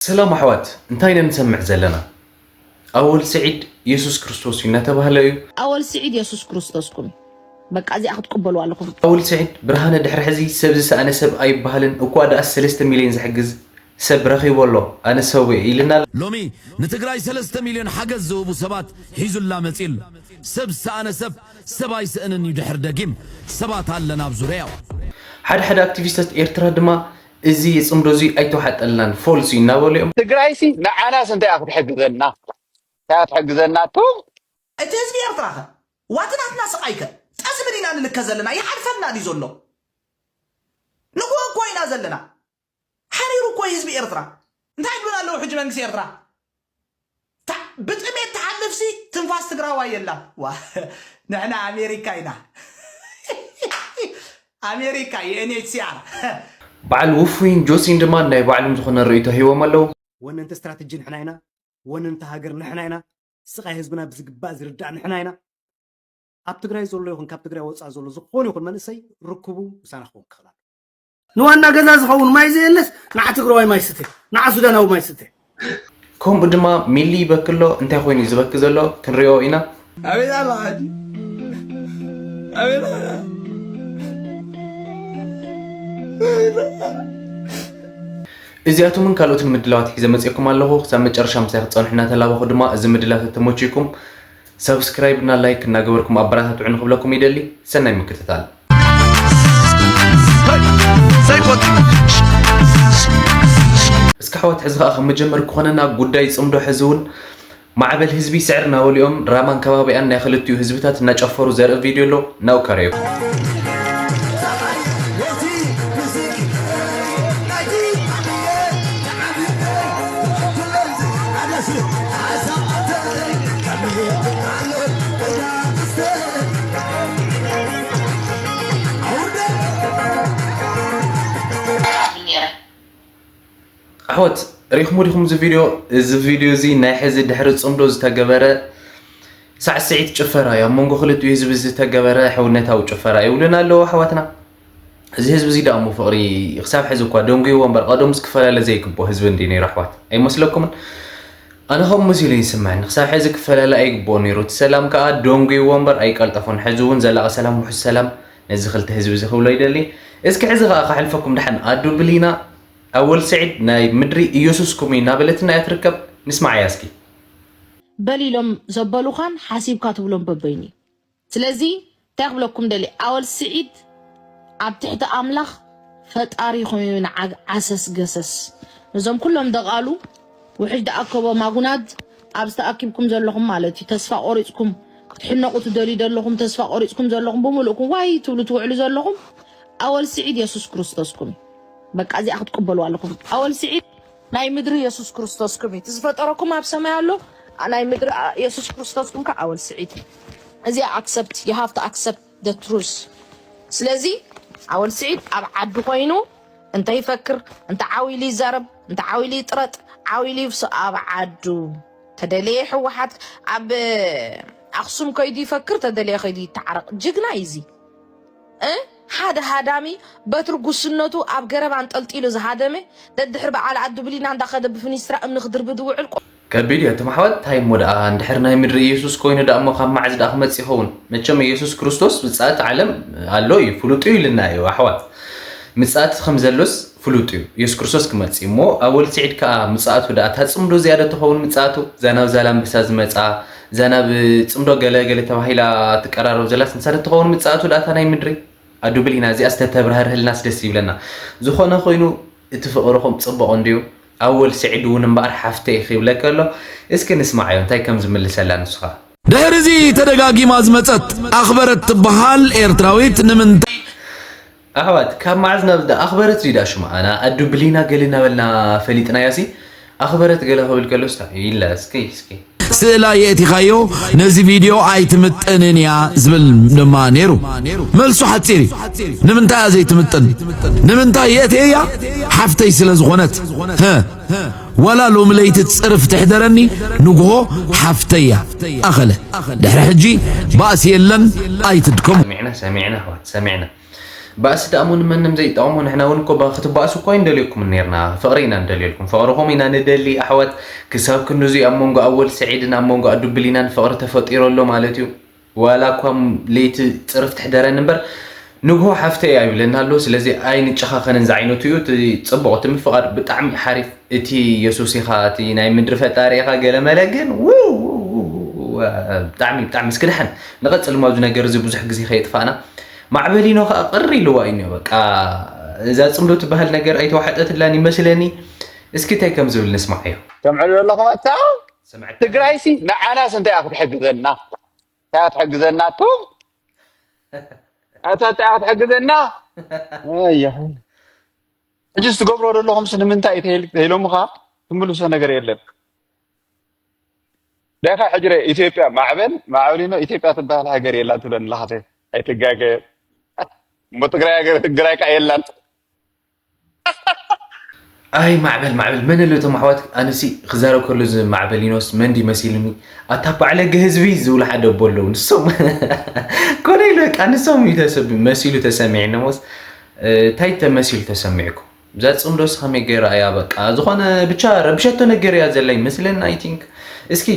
ሰላም ኣሕዋት፣ እንታይ ኢና ንሰምዕ ዘለና? ኣወል ስዒድ የሱስ ክርስቶስ እዩ እናተባህለ እዩ። ኣወል ስዒድ የሱስ ክርስቶስኩም እዩ። በቃ እዚኣ ክትቅበሉ ኣለኹም። ኣወል ስዒድ ብርሃነ ድሕሪ ሕዚ ሰብ ዝሰኣነ ሰብ ኣይበሃልን። እኳ ደኣስ ሰለስተ ሚልዮን ዝሕግዝ ሰብ ረኺቡ ኣሎ። ኣነ ሰብ እየ ኢልና ኣሎ። ሎሚ ንትግራይ ሰለስተ ሚልዮን ሓገዝ ዝህቡ ሰባት ሒዙላ መፂኡ ኣሎ። ሰብ ዝሰኣነ ሰብ ሰብ ኣይስእንን እዩ ድሕር ደጊም ሰባት ኣለና ኣብ ዙርያኡ። ሓደ ሓደ ኣክቲቪስታት ኤርትራ ድማ እዚ ጽምዶ እዚ ኣይተዋሓጠልናን፣ ፎልስ እዩ እናበሉ እዮም። ትግራይሲ ንዓናስ እንታይ እያ ክትሕግዘና? እንታይ እያ ትሕግዘና? ቱ እቲ ህዝቢ ኤርትራ ኸ ዋቲ ናትና ስቓይ ከ ጠስሚ ዲና ንልከ ዘለና? ይሓልፈልና ድዩ ዘሎ? ንጎ እኮ ኢና ዘለና። ሓሪሩ እኮ እዩ ህዝቢ ኤርትራ። እንታይ ይብሉና ኣለዉ ሕጂ መንግስቲ ኤርትራ? ብጥሜት ትሓልፍሲ ትንፋስ ትግራዋይ የላን። ዋ ንሕና ኣሜሪካ ኢና። ኣሜሪካ ዩ ኤን ኤች ሲ ኣር። በዓል ውፉይን ጆሲን ድማ ናይ ባዕሎም ዝኾነ ርእይቶ ሂቦም ኣለዉ። ወነንቲ ስትራተጂ ንሕና ኢና፣ ወነንቲ ሃገር ንሕና ኢና፣ ስቓይ ህዝብና ብዝግባእ ዝርዳእ ንሕና ኢና። ኣብ ትግራይ ዘሎ ይኹን ካብ ትግራይ ወፃኢ ዘሎ ዝኾነ ይኹን መንእሰይ ርክቡ ምሳና ክኸውን ክኽእል ኣለዎ። ንዋና ገዛ ዝኸውን ማይ ዘየለስ ንዓ ትግራዋይ ማይ ስተ፣ ንዓ ሱዳናዊ ማይ ስተ። ከምኡ ድማ ሚሊ ይበኪ ኣሎ። እንታይ ኮይኑ እዩ ዝበኪ ዘሎ ክንሪኦ ኢና። ኣቤት ኣላ ዓዲ ኣቤት ኣላ ኣቤት ኣላ እዚኣቶምን ካልኦትን ምድላዋት ሒዘ መፅኤኩም ኣለኹ። ክሳብ መጨረሻ ምሳይ ክትፀንሑ እናተላበኹ ድማ እዚ ምድላዋት ተተመችይኩም ሳብስክራይብ እና ላይክ እናገበርኩም ኣበረታትዑኒ ክብለኩም ይደሊ። ሰናይ ምክትታል። እስኪ ኣሕዋት ሕዚ ከዓ ከም መጀመሪ ክኾነና ጉዳይ ፅምዶ ሕዚ እውን ማዕበል ህዝቢ ስዕር እናበሉ እዮም። ራማን ከባቢኣን ናይ ክልቲኡ ህዝብታት እናጨፈሩ ዘርኢ ቪድዮ ኣሎ። ናብኡ ከረዩ። ኣሕዋት ሪኹሞ ዲኹም እዚ ቪድዮ? እዚ ቪድዮ እዚ ናይ ሕዚ ድሕሪ ፅምዶ ዝተገበረ ሳዕስዒት ጭፈራ እዩ። ኣብ መንጎ ክልቲኡ ህዝቢ ዝተገበረ ሕውነታዊ ጭፈራ ይብሉና ኣለዉ ኣሕዋትና። እዚ ህዝቢ እዚ ደኣ እሞ ፍቕሪ ክሳብ ሕዚ እኳ ደንጉይዎ እምበር ቀደሙስ ክፈላለ ዘይግብኦ ህዝቢ እንድዩ ነይሩ ኣሕዋት። ኣይመስለኩምን? ኣነ ከምኡ መሲሉ እዩ ዝስምዐኒ። ክሳብ ሕዚ ክፈላለ ኣይግብኦ ነይሩ። እቲ ሰላም ከኣ ደንጉይዎ እምበር ኣይቀልጠፎን። ሕዚ እውን ዘላቒ ሰላም ውሑስ ሰላም ነዚ ክልተ ህዝቢ እዚ ክብሎ ይደሊ። እስኪ ሕዚ ከኣ ከሕልፈኩም ደሓን ኣዱ ብሊና ኣወል ስዒድ ናይ ምድሪ ኢየሱስኩም እዩ እናበለትና እያ ትርከብ። ንስማዓያ እስኪ። በል ኢሎም ዘበሉኻን ሓሲብካ ትብሎም በበይኑ እዩ። ስለዚ እንታይ ክብለኩም ደልየ ኣወል ስዒድ ኣብ ትሕቲ ኣምላኽ ፈጣሪ ኮይኑ ንዓግ ዓሰስ ገሰስ ነዞም ኩሎም ደቓሉ ውሕጅ ዝኣከቦ ማጉናድ ኣብዚ ተኣኪብኩም ዘለኹም ማለት እዩ ተስፋ ቆሪጽኩም ክትሕነቑ ትደልዩ ዘለኹም ተስፋ ቆሪጽኩም ዘለኹም ብምሉእኩም ዋይ ትብሉ ትውዕሉ ዘለኹም ኣወል ስዒድ የሱስ ክርስቶስኩም እዩ። በቃ እዚኣ ክትቅበሉ ኣለኹም። ኣወል ስዒድ ናይ ምድሪ የሱስ ክርስቶስኩም እዩ። እቲ ዝፈጠረኩም ኣብ ሰማይ ኣሎ። ናይ ምድሪ የሱስ ክርስቶስኩም ከ ኣወል ስዒድ እዚኣ accept you have to accept the truth። ስለዚ ኣወል ስዒድ ኣብ ዓዱ ኮይኑ እንተ ይፈክር እንተ ዓው ኢሉ ይዛረብ እንተ ዓው ኢሉ ይጥረጥ ዓው ኢሉ ይፍሶ ኣብ ዓዱ ተደለየ ህወሓት ኣብ ኣኽሱም ከይዱ ይፈክር ተደለየ ከይዱ ይተዓረቕ ጅግና እዩ እዚ። እ ሓደ ሃዳሚ በትሪ ጉስነቱ ኣብ ገረብ ኣንጠልጢሉ ዝሃደመ ደድሕሪ በዓል ኣዱ ብሊና እንዳኸደ ብፍኒስትራ እምኒ ክድርቢ ዝውዕል ቆ- ከቢድ እዩ ኣቶም ኣሕዋት። እንታይ እሞ ደኣ እንድሕር ናይ ምድሪ ኢየሱስ ኮይኑ ደኣ እሞ ካብ መዓዝ ደኣ ክመጽእ ይኸውን? መቸም ኢየሱስ ክርስቶስ ምጽኣት ዓለም ኣሎ እዩ ፍሉጥ እዩ ኢልና እዩ ኣሕዋት። ምጽኣት ከም ዘሎስ ፍሉጥ እዩ። ኢየሱስ ክርስቶስ ክመጽእ እሞ ኣወል ስዒድ ከኣ ምጽኣቱ ደኣ እታ ጽምዶ እዚኣ ዶ ትኸውን ምጽኣቱ? እዛ ናብ ዛላምበሳ ዝመጻ እዛ ናብ ጽምዶ ገለ ገለ ተባሂላ ትቀራረብ ዘላስ ንሳ ዶ ትኸውን ምጽኣቱ ደኣ እታ ናይ ምድሪ? ኣዱ ብሊና እዚኣስ ተተብራህርህልናስ ደስ ይብለና። ዝኾነ ኮይኑ እቲ ፍቕርኹም ጽቡቕ እንድዩ። ኣወል ስዒድ እውን እምበኣር ሓፍተይ ኢኺ ይብለኪ ኣሎ። እስኪ ንስማዓዮ እንታይ ከም ዝምልሰላ ንሱ ኸኣ። ድሕሪ እዚ ተደጋጊማ ዝመጸት ኣኽበረት ትበሃል ኤርትራዊት ንምንታይ ኣሕዋት ካብ መዓዝ ናብ ኣኽበረት ድዩ ደኣ ሽማ ኣና ኣዱ ብሊና ገለ እናበልና ፈሊጥናያ ሲ ኣኽበረት ገለ ክብል ከሎ ስታ ኢላ እስኪ እስኪ ስእላ የእቲኻዮ ነዚ ቪድዮ ኣይትምጥንን እያ ዝብል ድማ ነይሩ። መልሱ ሓፂር እዩ። ንምንታይ እያ ዘይትምጥን? ንምንታይ የእትየያ? ሓፍተይ ስለ ዝኾነት። ዋላ ሎሚ ለይቲ ፅርፍ ትሕደረኒ ንግሆ ሓፍተይ እያ። ኣኸለ ድሕሪ ሕጂ ባእሲ የለን ኣይትድከሙ። ሰሚዕና ሰሚዕና ኣሕዋት ሰሚዕና ባእሲ ደኣ እሞ ንመንም ዘይጠቕሞ። ንሕና እውን እኮ ባ-፣ ክትባእሱ እኮ ኣይንደልየኩምን ነርና። ፍቕሪ ኢና ንደልየልኩም። ፍቕርኹም ኢና ንደሊ ኣሕዋት። ክሳብ ክንድዚ ኣብ መንጎ ኣወል ስዒድን ኣብ መንጎ ኣዱብሊናን ፍቕሪ ተፈጢሩ ኣሎ ማለት እዩ። ዋላ እኳ ለይቲ ጽርፍቲ ሕደረኒ እምበር ንግሆ ሓፍተይ ኣይብለና ኣሎ። ስለዚ ኣይንጨኻኸንን ዝዓይነቱ እዩ። እቲ ጽቡቕ፣ እቲ ምፍቓር ብጣዕሚ ሓሪፍ። እቲ የሱስ ኢኻ፣ እቲ ናይ ምድሪ ፈጣሪ ኢኻ፣ ገለ መለ ግን፣ ው፣ ው፣ ው፣ ው፣ ው፣ ብጣዕሚ፣ ብጣዕሚ እስኪ ደሓን ንቐጽል እሞ ኣብዚ ነገር እዚ ብዙሕ ግዜ ከየጥፋእና። ማዕበሊኖ ኸኣ ቅር ኢልዋ እዩ እኒኦ። በቃ እዛ ጽምዶ ትበሃል ነገር ኣይተዋሕጠትላን ይመስለኒ። እስኪ እንታይ ከም ዝብል ንስማዓዮ። ከምዕሉ ዘለኹም ኣታ ስምዐካ። ትግራይሲ ንዓናስ እንታይ እያ ክትሕግዘና? እንታይ እያ ትሕግዘና? ኣቱ ኣታ እንታይ እያ ክትሕግዘና? ኣያ። ሕጂ ትገብሮ ዘለኹምስ ንምንታይ እዩ ተይል-፣ ተይሎምኻ ትምልሶ ነገር የለን። ዳይኻ ሕጂ ርእ፣ ኢትዮጵያ ማዕበል፣ ማዕበሊኖ ኢትዮጵያ ትበሃል ሃገር የላን ትብለኒ ኣለኻ። ተይ፣ ኣይትጋገ። እሞ ትግራይ ሃገር፣ ትግራይ ከኣ የላን። ኣይ ማዕበል፣ ማዕበል፣ መን ኣሎ እቶም ኣሕዋት? ኣነሲ ክዛረብ ከሎ እዚ ማዕበሊኖስ መን ድዩ መሲሉኒ? ኣታ ባዕለገ ህዝቢ ዝብሉ ሓደ ኣቦ ኣለዉ። ንሶም ኮነ ኢሉ በቃ ንሶም እዩ ተሰብ-፣ መሲሉ ተሰሚዕኒ። እሞስ፣ እ፣ እንታይ ተመሲሉ ተሰሚዕኩም? እዛ ጽምዶስ ከመይ ገይራ እያ በቃ ዝኾነ ብቻ ረብሸቶ ነገር እያ ዘላ ይመስለኒ፣ I think። እስኪ፣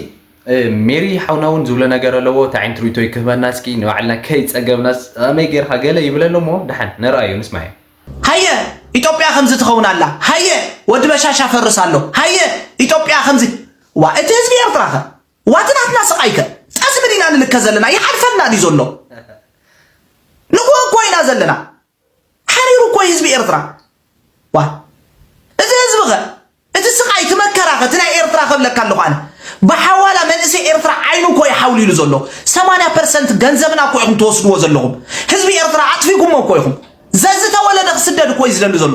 እ፣ ሜሪ ሓውና እውን ዝብሎ ነገር ኣለዎ፣ እንታይ ዓይነት ርእይቶ ይክህበና እስኪ፣ ንባዕልና ከይጸገብናስ ከመይ ገይርካ ገለ ይብለ ኣሎ እሞ ደሓን ንርኣዮ፣ ንስማዮ። ሃየ ኢትዮጵያ ከምዚ ትኸውን ኣላ፣ ሃየ ወዲ በሻሻ ፈርስ ኣሎ፣ ሃየ ኢትዮጵያ ከምዚ። ዋ፣ እቲ ህዝቢ ኤርትራ ኸ? ዋ፣ እቲ ናትና ስቓይ ከ? ጠስሚ ዲና ንልከ ዘለና? ይሓልፈልና ድዩ ዘሎ? ንግሆ እኮ ኢና ዘለና። ሓሪሩ እኮ እዩ ህዝቢ ኤርትራ። ዋ፣ እዚ ህዝቢ ኸ? እቲ ስቓይ፣ እቲ መከራ ኸ? እቲ ናይ ኤርትራ ከብለካ ኣለኹ ኣነ። ብሓዋላ መንእሰይ ኤርትራ ዓይኑ እኮ እዩ ሓውሊሉ ዘሎ። ሰማንያ ፐርሰንት ገንዘብና እኮ ኢኹም ትወስድዎ ዘለኹም። ህዝቢ ኤርትራ ኣጥፊእኩሞ እኮ ኢኹም። ዘዝተወለደ ክስደድ እኮ እዩ ዝደሊ ዘሎ።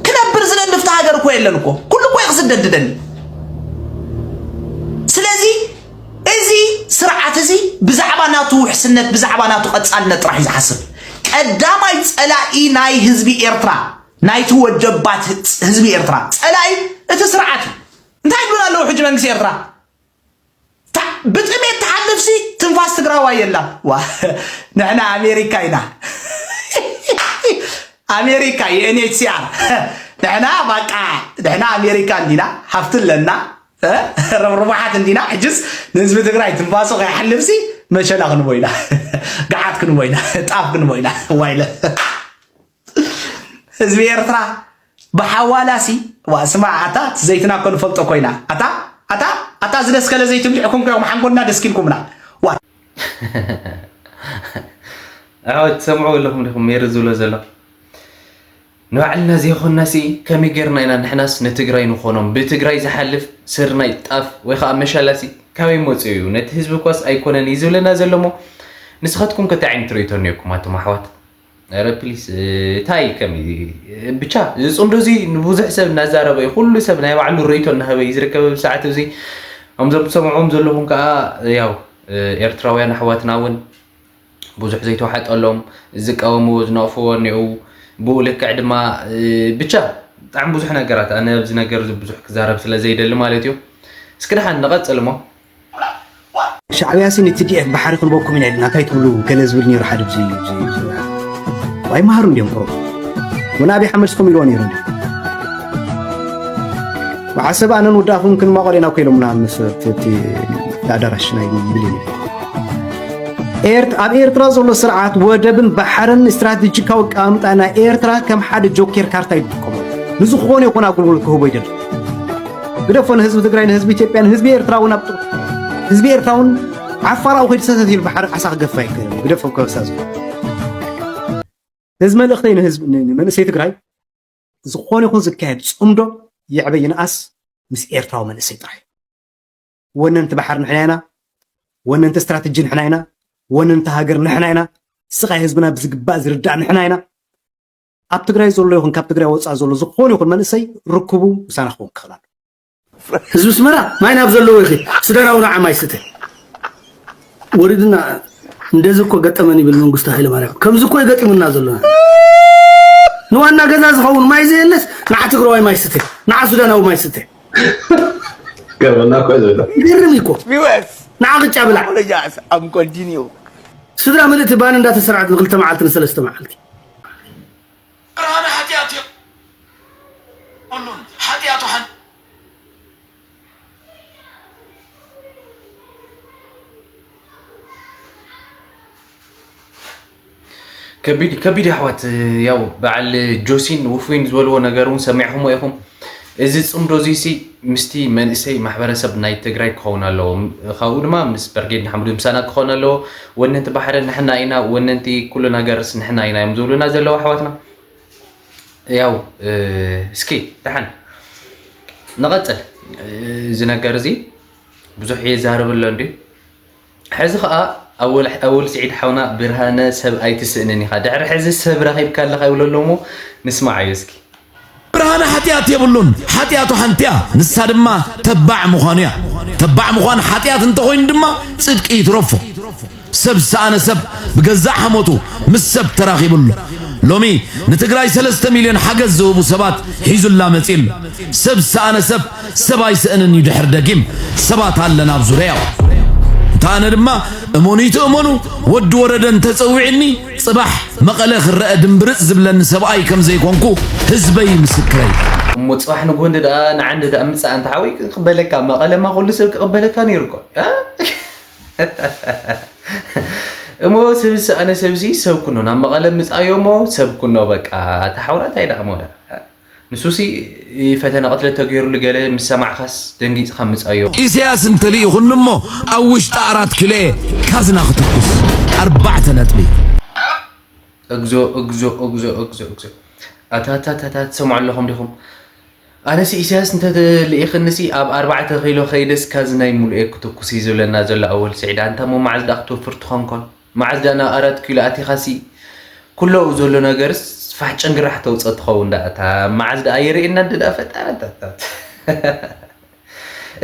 ክነብር ዝደሊ ኣብቲ ሃገር እኮ የለን እኮ። ኩሉ እኮ እዩ ክስደድ ዝደሊ። ስለዚ እዚ ስርዓት እዚ ብዛዕባ ናቱ ውሕስነት፣ ብዛዕባ ናቱ ቀጻልነት ጥራሕ እዩ ዝሓስብ። ቀዳማይ ጸላኢ ናይ ህዝቢ ኤርትራ፣ ናይቲ ወደባት ህዝቢ ኤርትራ ጸላኢ እቲ ስርዓት እዩ። እንታይ ይብሉና ኣለዉ ሕጂ መንግስቲ ኤርትራ? ታ-፣ ብጥሜት ትሓልፍሲ ትንፋስ ትግራዋይ የላ። ዋ፣ ንሕና ኣሜሪካ ኢና። ኣሜሪካ፣ ዩ ኤን ኤች ሲ ኣር። ንሕና በቃ፣ ንሕና ኣሜሪካ እንዲና፣ ሃፍቲ ኣለና፣ እ? ርቡሓት እንዲና። ሕጅስ ንህዝቢ ትግራይ ትንፋሱ ከይሓልፍሲ መሸላ ክንቦ ኢና። ገዓት ክንቦ ኢና። ጣፍ ክንቦ ኢና። ዋይለ። ህዝቢ ኤርትራ ብሓዋላሲ፣ ዋ፣ ስማ፣ ኣታ፣ እቲ ዘይትና እኮ ንፈልጦ ኮይና። ኣታ፣ ኣታ፣ ኣታ፣ እዚ ደስከለ ዘይትብልዕኩም ኮይኹም፣ ሓንጎልና ደስኪልኩምና። ዋ። ኣዎ፣ ትሰምዑ ኣለኹም ዲኹም ሜሪ ዝብሎ ዘሎ? ንባዕልና ዘይኮንናሲ፣ ከመይ ጌርና ኢና ንሕናስ ንትግራይ ንኾኖም? ብትግራይ ዝሓልፍ ስርናይ ጣፍ ወይ ኸዓ መሻላሲ ካበይ መፂኡ እዩ? ነቲ ህዝቢ እኳስ ኣይኮነን እዩ ዝብለና ዘሎ እሞ፣ ንስኻትኩም ከ እንታይ ዓይነት ርእይቶ እኒኦኩም ኣቶም ኣሕዋት? ኧረ ፕሊስ፣ እ፣ እንታይ ከመይ፣ እ፣ ብቻ፣ እዚ ጽምዶ እዚ ንብዙሕ ሰብ እናዛረበ እዩ። ኩሉ ሰብ ናይ ባዕሉ ርእይቶ እናሃበ እዩ ዝርከብ ኣብዚ ሰዓት እዚ። ከምዞም ትሰምዕዎም ዘለኹም ከኣ፣ ያው፣ እ፣ ኤርትራውያን ኣሕዋትና እውን ብዙሕ ዘይተዋሕጠሎም፣ ዝቃወምዎ፣ ዝነቕፍዎ እኒአው። ብኡ ልክዕ ድማ፣ እ፣ ብቻ፣ ብጣዕሚ ብዙሕ ነገራት፣ ኣነ ኣብዚ ነገር እዚ ብዙሕ ክዛረብ ስለ ዘይደሊ ማለት እዩ። እስኪ ደሓን ንቐጽል እሞ። ሻዕብያ ሲ ን ቲ ዲ ኤፍ ባሕሪ ክንበኩም ኢና ኢልና እንታይ ትብሉ? ገለ ዝብል ነይሩ ሓደ ብዚ፣ ብዚ፣ ብዚ። ዋይ መሃሩ እንዲዮም ቁሩብ። ወን ኣብይ ሓመድ ስኹም ኢልዎ ነይሩ እንዲ። ብዓሰብ ኣነን ውዳኹም ክንማቐል ኢና እኮ ኢሎምና ምስ እቲ፣ እቲ ኣዳራሽ ናይ ሚሊዮን። ኤርት-፣ ኣብ ኤርትራ ዘሎ ስርዓት ወደብን ባሕርን ስትራቴጂካዊ ኣቀማምጣ ናይ ኤርትራ ከም ሓደ ጆኬር ካርታ እዩ ዝጥቀመሉ። ንዝኾነ ይኹን ኣገልግሎት ክህቦ ይደሊ። ግደፎ ንህዝቢ ትግራይ፣ ንህዝቢ ኢትዮጵያ፣ ንህዝቢ ኤርትራ እውን ኣብ ጥቕ-፣ ህዝቢ ኤርትራ እውን ዓፋር ኣብኡ ከይዱ ሰተት ኢሉ ባሕሪ ዓሳ ክገፍፍ ኣይክእልን። ግደፎም ከበሳ ዝብሉ። እዚ መልእኽተይ ንህዝቢ፣ ን-፣ ንመንእሰይ ትግራይ፣ ዝኾነ ይኹን ዝካየድ ጽምዶ ይዕበ ይንኣስ ምስ ኤርትራዊ መንእሰይ ጥራይ። ወነንቲ ባሕሪ ንሕና ኢና፣ ወነንቲ ስትራተጂ ንሕና ኢና፣ ወነንቲ ሃገር ንሕና ኢና፣ ስቓይ ህዝብና ብዝግባእ ዝርዳእ ንሕና ኢና። ኣብ ትግራይ ዘሎ ይኹን ካብ ትግራይ ወፃእ ዘሎ ዝኾነ ይኹን መንእሰይ ርክቡ ምሳና ክኸውን ክኽእል ኣለዎ። ህዝቢ ኣስመራ ማይ ናብ ዘለዎ ይኺድ፣ ሱዳናዊ ንዓ ማይ ስተ። ወሪድና እንደዚ እኮ ገጠመን ይብል መንግስቱ ሃይለማርያም። ከምዚ እኮ ይገጥምና ዘሎና። ንዋና ገዛ ዝኸውን ማይ ዘየለስ ንዓ ትግራዋይ ማይ ስተ፣ ንዓ ሱዳናዊ ማይ ስተ። ገርመና እኮ እዩ ዘሎ። ይገርም እዩ እኮ። ቪወርስ፣ ንዓ ቅጫ ብላዕ። Apologize, I'm continue. ስድራ ምልእቲ ባን እንዳተሰርዐት ንክልተ መዓልቲ ንሰለስተ መዓልቲ። ኣነ ሓጢኣት የብሉን። ሓጢኣቱ ሓን ከቢድ ከቢድ ኣሕዋት። ያው በዓል ጆሲን ውፉይን ዝበልዎ ነገር እውን ሰሚዕኹምዎ ኢኹም። እዚ ፅምዶ እዚሲ ምስቲ መንእሰይ ማሕበረሰብ ናይ ትግራይ ክኸውን ኣለዎ። ካብኡ ድማ ምስ በርጌድ ንሓመዱ ምሳና ክኸውን ኣለዎ። ወነንቲ ባሕሪ ንሕና ኢና፣ ወነንቲ ኩሉ ነገርስ ንሕና ኢና እዮም ዝብሉና ዘለዉ ኣሕዋትና። ያው እስኪ ደሓን ንቐፅል። እዚ ነገር እዚ ብዙሕ የዛርብ ኣሎ እንዲ። ሕዚ ኸዓ ኣወል ኣወል ስዒድ ሓውና፣ ብርሃነ ሰብ ኣይትስእንን ኢኻ። ድሕሪ ሕዚ ሰብ ረኺብካ ኣለኻ ይብሎ ኣሎ እሞ ንስማዓዮ እስኪ። ብርሃነ ሓጢኣት የብሉን፣ ሓጢኣቱ ሓንቲ እያ፣ ንሳ ድማ ተባዕ ምዃኑ እያ። ተባዕ ምዃን ሓጢኣት እንተኾይኑ ድማ ጽድቂ ይትረፎ። ሰብ ዝሰኣነ ሰብ ብገዛእ ሓሞቱ ምስ ሰብ ተራኺቡ ኣሎ። ሎሚ ንትግራይ ሰለስተ ሚልዮን ሓገዝ ዝህቡ ሰባት ሒዙላ መጺኡ ኣሎ። ሰብ ዝሰኣነ ሰብ ሰብ ኣይስእንን እዩ። ድሕር ደጊም ሰባት ኣለና ኣብ ዙርያኡ። እንተ ኣነ ድማ እመኑ ይትእመኑ፣ ወዲ ወረደ እንተጸዊዕኒ ጽባሕ መቐለ ክረአ ድምብርጽ ዝብለኒ ሰብኣይ ከም ዘይኮንኩ ህዝበይ ምስክረይ። እሞ ጽባሕ ንግሆ እንደ ደኣ ንዓንዲ ደኣ ምጻእ እንተ ሓወይ ክቕበለካ፣ መቐለማ ኩሉ ሰብ ክቕበለካ ነይሩ እኮ። እ? እሞ ስብሲ ኣነ ሰብሲ ሰብ ኩኖ ናብ መቐለ ምጻዮ እሞ ሰብ ኩኖ በቃ ተሓውራ እንታይ ደኣ እሞ ደኣ። ንሱሲ ፈተነ ቅትለት ተገይሩሉ ገለ ምስ ሰማዕካስ ደንጊጽካ ምጻዮ። ኢሳያስ እንተልኢኹኒ እሞ ኣብ ውሽጢ ኣራት ኪሎ እየ ካዝና ክትኩስ። ኣርባዕተ ነጥቢ። እግዞ እግዞ እግዞ እግዞ እግዞ። ኣታታታታ ትሰምዑ ኣለኹም ዲኹም? ኣነሲ ኢሳያስ እንተ ልኢኽንሲ ኣብ ኣርባዕተ ኪሎ ከይደስ ካዝናይ ሙሉእ እየ ክትኩስ እዩ ዝብለና ዘሎ ኣወል ስዒድ። ኣንታ እሞ መዓዝ ደኣ ክትወፍር ትኾንኮን? መዓዝ ደኣ ናብ ኣራት ኪሎ ኣቲኻሲ ኩሎ ኣብኡ ዘሎ ነገርስ ፋሕ ጭንግራሕ ተውፀእ ትኸውን ደኣ። እታ መዓዝ ደኣ የርእየና እንደ ደኣ ፈጣሪ። ኣታታት።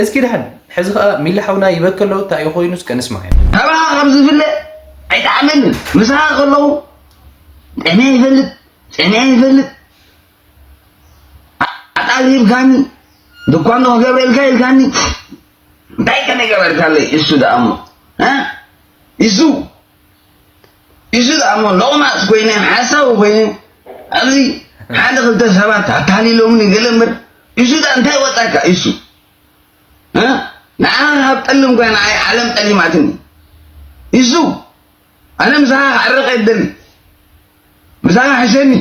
እስኪ ደሓን ሕዚ ኸዓ ሚሊ ሓውና ይበከሎ እንታይ እዩ ኮይኑ እስከ ንስማዕ። ካባኻ ከም ዝፍለ ኣይጠዓመንን። ምሳኻ ከለኹ ጥዕመ ይፈልጥ፣ ጥዕመ ይፈልጥ። ኣጣል ሂብካኒ፣ ድኳን ዶ ክገብረልካ ኢልካኒ፣ እንታይ ከመይ ገበርካለይ? እሱ ደኣ እሞ፣ እ? እሱ፣ እሱ ደኣ እሞ ሎቕማጽ ኮይነ፣ ሓሳዊ ኮይነ፣ ኣብዚ ሓደ ክልተ ሰባት ኣታሊሎምኒ ገለ እምበር፣ እሱ ደኣ እንታይ ወጻካ? እሱ፣ እ? ንዓኻ ካብ ጠልም ኮይና፣ ኣይ፣ ዓለም ጠሊማትኒ። እሱ፣ ኣነ ምሳኻ ክዕረቕ እየ ዝደሊ። ምሳኻ ሕሸኒ።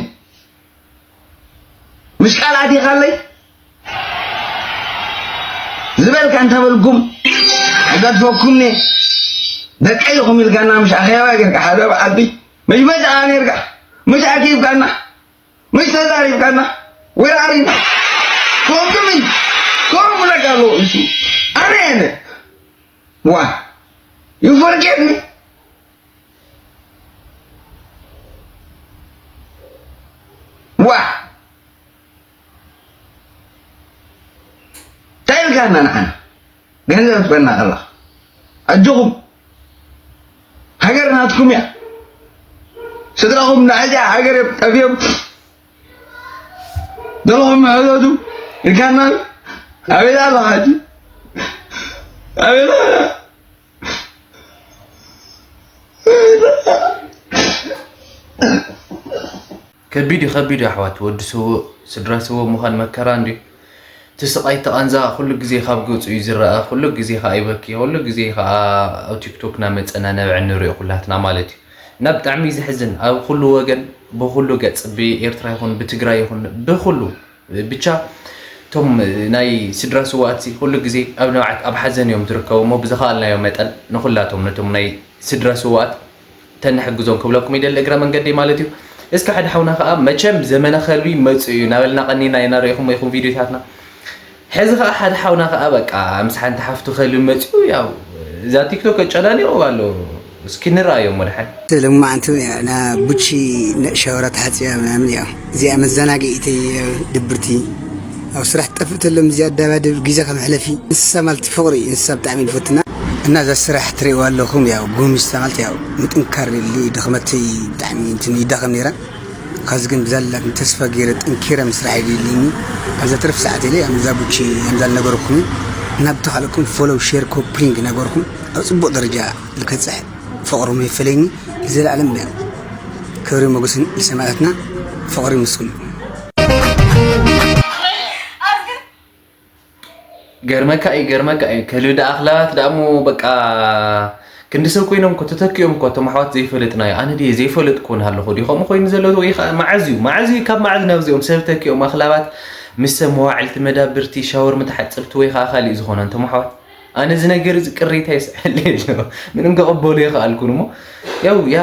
ምሽ ቃል ኣቲኻለይ ዝበልካ እንተበልኩም፣ ክገድፈኩም እየ። ደቀይ ኢኹም ኢልካና፣ ምሽ ኣኼባ ጌርካ ሓደ በዓልቲ፣ ምሽ መጻኻ ኔርካ፣ ምሽ ኣኪብካና፣ ምሽ ተዛሪብካና፣ where are you? ኮምኩምን፣ ኮም ብለካ ኣለዎ እሱ። ኣነ እየ ነ። ዋ፣ you forget me? ዋ፣ እንታይ ኢልካና ንዓና? ገንዘብ ትበና ከላ ኣጆኹም፣ ሃገር ናትኩም እያ። ስድራኹም ናይዚኣ ሃገር እዮም ጠፍዮም፣ ዘለኹም ሕተቱ ኢልካና። ኣበይ ኣለኻ ሕጂ? ኣበይ ኣለኻ? ከቢድ እዩ፣ ከቢድ እዩ ኣሕዋት። ወዲ ስውእ፣ ስድራ ስውእ ምዃን መከራ እንድዩ። እቲ ስቓይ፣ እቲ ቃንዛ ኩሉ ግዜ ካብ ገጹ እዩ ዝረኣ። ኩሉ ግዜ ከኣ ይበኪ፣ ኩሉ ግዜ ከኣ ኣብ ቲክቶክ እናመጸ እናነበዐ ንሪኦ ኩላትና ማለት እዩ። እና ብጣዕሚ እዩ ዘሕዝን። ኣብ ኩሉ ወገን፣ ብኩሉ ገጽ፣ ብኤርትራ ይኹን ብትግራይ ይኹን ብኩሉ ብቻ እቶም ናይ ስድራ ስውኣትሲ ኩሉ ግዜ ኣብ ንብዓት ኣብ ሓዘን እዮም ዝርከቡ እሞ ብዝኸኣልናዮ መጠን ንኹላቶም ነቶም ናይ ስድራ ስውኣት ተንሕግዞም ክብለኩም ይደሊ እግረ መንገደይ ማለት እዩ። እስኪ ሓደ ሓውና ከኣ መቸም ዘመነ ከልቢ መጽኡ እዩ እናበልና ቀኒና ኢና ርኢኹሞ ኢኹም ቪድዮታትና። ሕዚ ከኣ ሓደ ሓውና ከኣ በቃ ምስ ሓንቲ ሓፍቱ ከልቢ መጽኡ ያው እዛ ቲክቶክ ኣጨናኒቑ ኣሎ። እስኪ ንርኣዮም ወድሓን። ሎማዓንቲ እውን እያ ና ቡቺ ነ-፣ ሻወራ ተሓፂባ ምናምን እያ። እዚኣ መዘናግዒተይ ድብርቲ ኣብ ስራሕ ትጠፍእ ተሎ ምስዚኣ ዳባድብ ግዜ ከመሕለፊ። ንሳ ማለት ፍቕሪ እዩ፣ ንሳ ብጣዕሚ እዩ ዝፈትና። እና እዛ ስራሕ ትርእይዋ ኣለኹም፣ ያው ጎሚስታ ማለት ያው ምጥንካር የድሊ፣ ድኽመተይ ብጣዕሚ እንትን ይዳኸም ነይረ። ካዚ ግን ብዛላ ግን ተስፋ ገይረ ጠንኪረ ምስራሕ የድልየኒ። ኣብዛ ትርፍ ሰዓት ኢለ ያው እዛ ቡቺ ከምዛ ዝነገርኩም፣ ናብ ተኻለኩም ፎሎው፣ ሼር፣ ኮፕሊንግ ነገርኩም ኣብ ጽቡቕ ደረጃ ልከጽሕ። ፍቕሮም ይፈለኒ ንዘለኣለም። ክብሪ ሞገስን ንሰማእታትና። ፍቕሪ ይውስን። ገርመካ እዩ ገርመካ እዩ ከልቢ ደኣ ኣኽላባት ደኣ እሞ በቃ ክንዲ ሰብ ኮይኖም እኮ ተተኪኦም እኮ እቶም ኣሕዋት ዘይፈልጥና እዩ ኣነ ድየ ዘይፈልጥኩ ናሃለኹ ድዩ ከምኡ ኮይኑ ዘሎ ወይ ከዓ መዓዝ እዩ መዓዝ እዩ ካብ መዓዝ ናብዚኦም ሰብ ተኪኦም ኣኽላባት ምስ ሰብ መዋዕልቲ መዳብርቲ ሻወር ምተሓፀብቲ ወይ ከዓ ካሊእ ዝኾነ እንቶም ኣሕዋት ኣነ እዚ ነገር እዚ ቅሬታ ይስዕል ኣሎ ምንም ከቐበሉ ይኽኣልኩን እሞ ያው ያ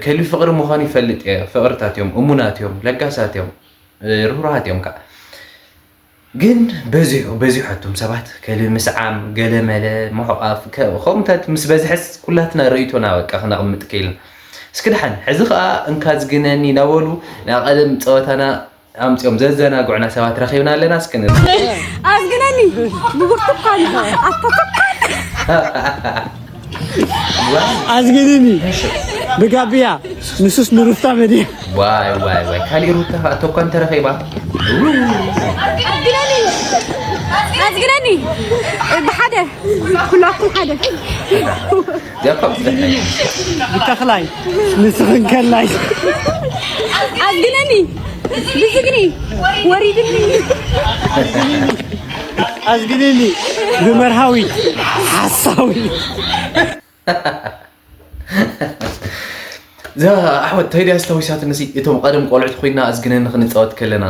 ከልቢ ፍቕሪ ምዃኑ ይፈልጥ እየ ፍቕርታት እዮም እሙናት እዮም ለጋሳት እዮም ርህሩሃት እዮም ከዓ ግን በዚሑ በዚሑ ኣቱም ሰባት ከልቢ ምስዓም ገለመለ ምሕቋፍ ከምኡታት ምስ በዝሐስ ኩላትና ርእይቶና በቃ ክነቕምጥ ክኢልና እስኪ ድሓን ሕዚ ከዓ እንካ ዝግነኒ እናበሉ ናይ ቀደም ፀወታና ኣምፅኦም ዘዘናግዑና ሰባት ረኺብና ኣለና እስኪ ንርኢ ኣዝግነኒ ብብርቱካን ኣተተካን ኣዝግንኒ ብጋብያ ንሱስ ንሩታ መድያ ዋይ ዋይ ዋይ ካሊእ ሩታ ከዓ ተኳ እንተረኺባ ኣዝግነኒ ብሓደ ኩላኩም ሓደ ዚኣኳ ብዝሕ ብተኽላይ ንስኽን ከላይ ኣዝግነኒ ብዝግኒ ወሪድኒ ኣዝግንኒ ብመርሃዊት ሓሳዊት እዛ ኣሕዋት እንታይ ድያ ኣስታዊሳትኒ ሲ እቶም ቀደም ቆልዑት ኮይና ኣዝግነኒ ክንፃወት ከለና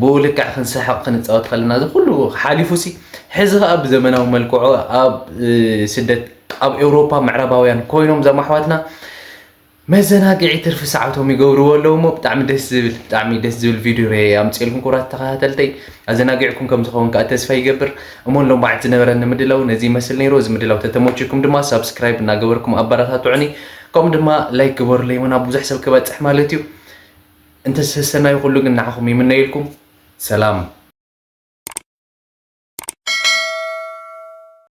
ብኡ ልክዕ ክንስሕቕ ክንፃወት ከለና እዚ ኩሉ ሓሊፉ ሲ ሕዚ ከዓ ብዘመናዊ መልክዑ ኣብ ስደት ኣብ ኤውሮፓ ምዕራባውያን ኮይኖም እዞም ኣሕዋትና መዘናግዒ ትርፊ ሰዓቶም ይገብርዎ ኣለዉ እሞ ብጣዕሚ ደስ ዝብል ብጣዕሚ ደስ ዝብል ቪድዮ ርኤ ኣምፅኤልኩም ክቡራት ተኸታተልተይ ኣዘናጊዕኩም ከም ዝኸውን ከዓ ተስፋ ይገብር እሞ ሎም በዓል ዝነበረኒ ምድላው ነዚ ይመስል ነይሩ እዚ ምድላው ተተመችኩም ድማ ሳብስክራይብ እናገበርኩም ኣበረታትዑኒ ከምኡ ድማ ላይክ ግበሩለይ ሞ ናብ ብዙሕ ሰብ ክበፅሕ ማለት እዩ እንተሰሰናዩ ኩሉ ግን ንዓኹም ይምነየልኩም ሰላም